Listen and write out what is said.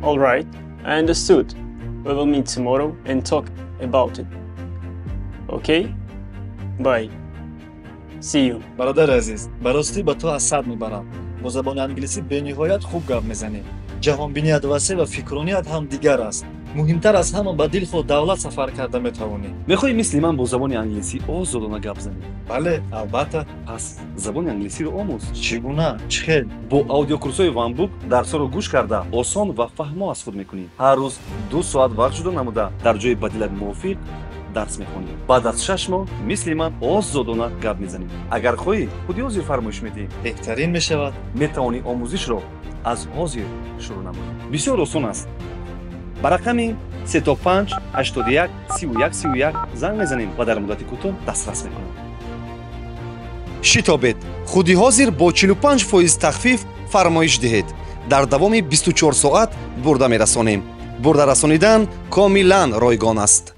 All right, I understood. We will meet tomorrow and talk about it. Okay? Bye. See you. Бародари азиз, ба ростӣ ба ту ҳасад мебарам. Бо забони англисӣ бениҳоят хуб гап мезанӣ. Ҷаҳонбиният васеъ ва фикроният ҳам дигар аст. Муҳимтар аз ҳама, ба дилхоҳ давлат сафар карда метавонӣ. Мехоҳӣ мисли ман бо забони англисӣ озодона гап занӣ? Бале, албатта. Пас забони англисиро омӯз. Чӣ гуна, чӣ хел? Бо аудиокурсҳои OneBook дарсҳоро гӯш карда, осон ва фаҳмо аз худ мекунӣ. Ҳар рӯз 2 соат вақт ҷудо намуда, дар ҷои ба дилат мувофиқ дарс мехонӣ. Баъд аз 6 моҳ мисли ман озодона гап мезанӣ. Агар хоҳӣ, худи ҳозир фармоиш медиҳӣ. Беҳтарин мешавад. Метавонӣ омӯзишро аз ҳозир шурӯъ намоӣ. Бисёр осон аст. Ба рақами 3 то 5 81 31 31 занг мезанем ва дар муддати кӯтоҳ дастрас мекунем. Шитобед, худи ҳозир бо 45% тахфиф фармоиш диҳед. Дар давоми 24 соат бурда мерасонем. Бурда расонидан комилан ройгон аст.